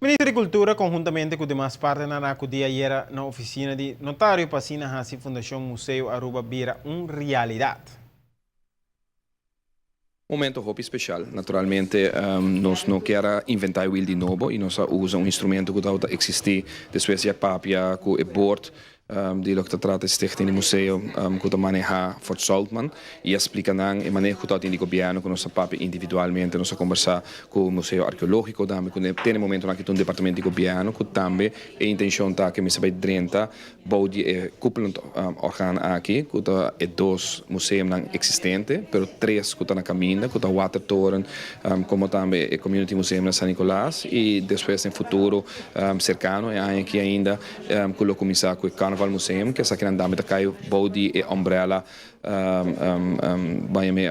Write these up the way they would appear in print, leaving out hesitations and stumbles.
Minister di Cultura conhuntamente cu demas partnernan a acudi ayera na oficina di notario pa asina haci Fundacion Museo Aruba bira un realidad. Momento hopi special. Naturalmente nos no kier a inventa e wiel di nobo y nos a usa un instrumento cu tabata existi despues di a papia cu e board di loke ta trata e stichting di museo cu ta maneha Fort Zoutman y a splica nan e maneho cu tabatin di gobierno cu nos a papia individualmente. Nos a combersa cu Museo Arkeologico tambe cu te na e momentonan aki ta un departamento di gobierno cu tambe e intencion ta cu mester bay drenta bou di e koepelend orgaan aki ku ta e dos museumnan eksistente, pero tres ku ta na kaminda, ku ta Watertoren komo tambe e Community Museum na San Nicolas i despues den futuro serkano e aña aki ainda ku lo kuminsá ku e Carnaval Museum, ku esakinan tambe ta kai bou di e umbrella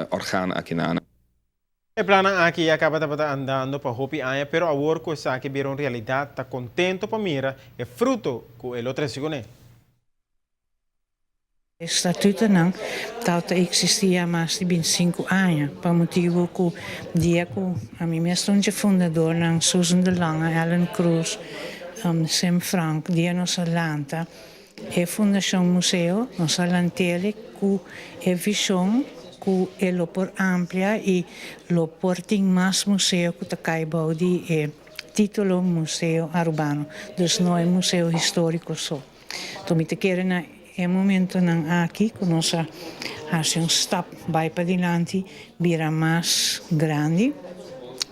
orgaan akinan. E plannan aki ya caba tabata andando pa hopi aña, pero awor cu esaki bira un realidad ta contento pa mira e fruto cu e lo trece cune. E statutonan tabata existi ya mas di bintisinku aña, pa motibu cu dia cu ami mes ta un dje fundadornan, Susan de Lange, Ellen Cruz, Sem Frank, dia nos a lanta E Fundashon Museo nos a lant'el ku e vishon ku e lo por amplia i lo por tin mas museo ku ta kai bou di e titulo Museo Arubano, dus no e Museo Historico so. Enton mi ta kere na e momentonan aki ku nos a hasi un stap bai padilanti bira mas grandi.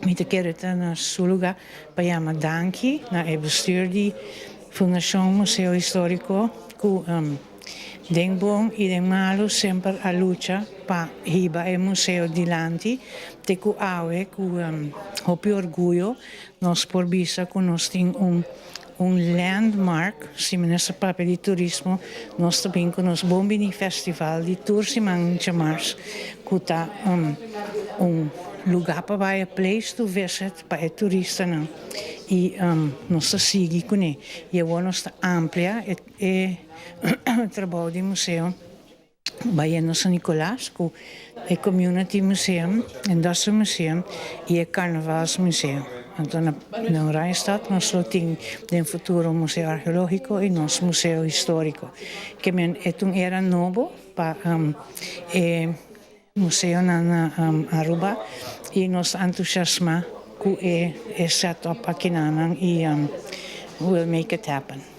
Mi ta kere ta na su luga pa yama danki na e bestuur di Fundashon Museo Historico ku den bon i den malu semper a lucha pa hiba e museo dilanti te ku awe ku hopi orguyo nos por bisa ku nos tin un un landmark. Si minister papia di turismo nos ta bin ku nos Bon Bini Festival di tur siman djamars ku ta un luga pa bai, a place to visit pa e turistanan. I nos ta sigui kuné. I awor nos ta amplia e trabou di museo bayendo San Nicolas ku e Community Museum, Industrial Museum i e Carnavals Museum. Anto na Oranjestad nos lo tin den futuro un museo arkeológiko i nos museo históriko. Ke men e ta un era nobo pa e Museonan na Aruba y nos ta entusiasma cu e set up akinanan y we'll make it happen.